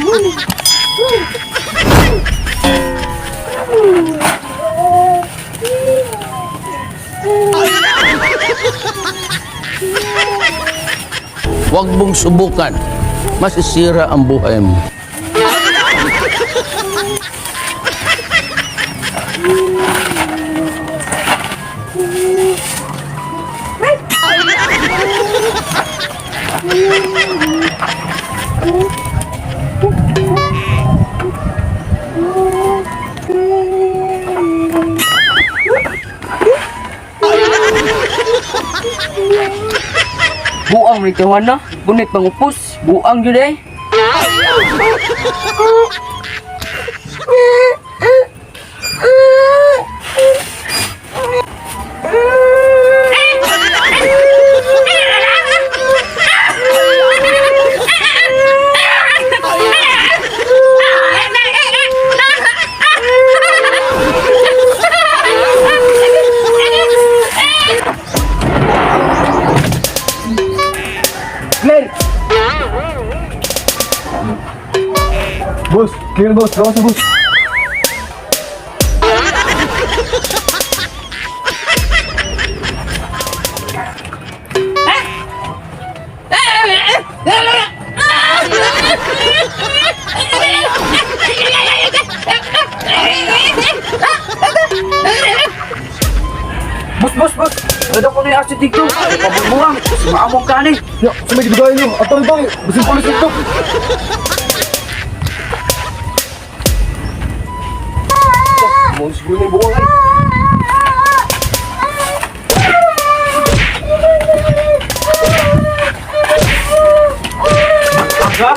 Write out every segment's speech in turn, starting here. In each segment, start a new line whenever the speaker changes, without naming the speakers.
Huwag mong subukan. Masisira ang buhay mo.
Buang ni Tijuana, punit pangupos, buang jud eh. Claire!
Boss, clear boss, gawas na boss.
Boss, boss, boss! Ano ko na yung acid dito? Pabulbuang! Maamong ka ni!
Ya, sa may gibigayan nyo. At tawag bang, basin pulis dito. Mo siguro na yung buwang ay.
Ha?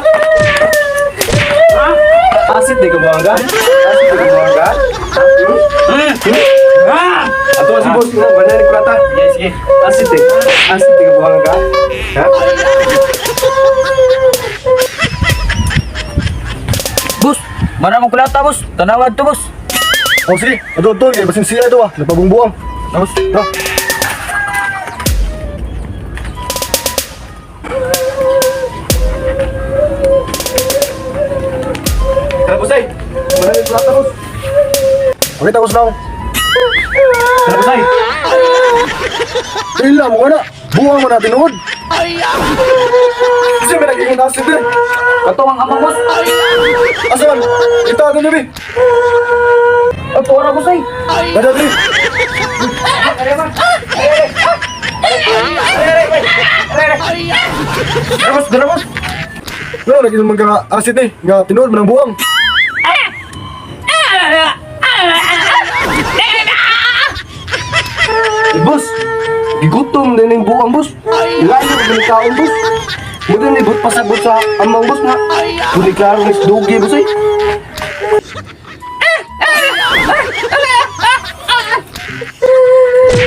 Ha?
Asit di ka buwang ka? Asit di ka buwang ka?
Ha?
Ato si boss mo, wala ni kurata.
Sige, sige.
Asit di. Asit di ka buwang ka? Ha?
Boss! Maramong kulata, boss! Tanawad to, boss!
Oh sige, ato ato, kay basin siya ito ah. Nagpabungbuang. Tapos, tara. Tara boss ay. Wala ni kurata boss. Okay, tapos na ako.
Tara, boss ay!
Ila mo ka na. Buwang mo na tinuod. Kasi may naging acid eh.
Kato ang amang, boss!
Asa man? Ito ano nabi?
Ato ra, boss ay!
Dada dali.
Tara, boss! Tara, boss!
Wala naging man ka acid eh. Nga tinuod man ang buwang.
Eh, boss, gigutom din yung buang, boss. Ilayo ko ng kaon, boss. Buti ni but pasabot sa amang, boss, nga. Kuni klaro ni dugi, boss, eh.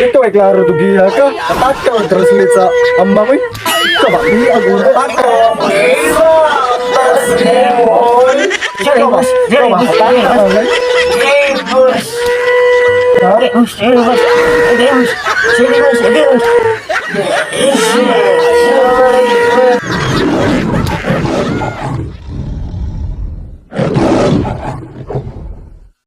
Ito ay klaro dugiha ka. Ataka ang translate sa amang eh. Ito ba? Hindi ang ataka. Ito ba? Ito ba? Ataka ang
Boss!
Ha?
Boss! Boss! Boss! Boss! Boss!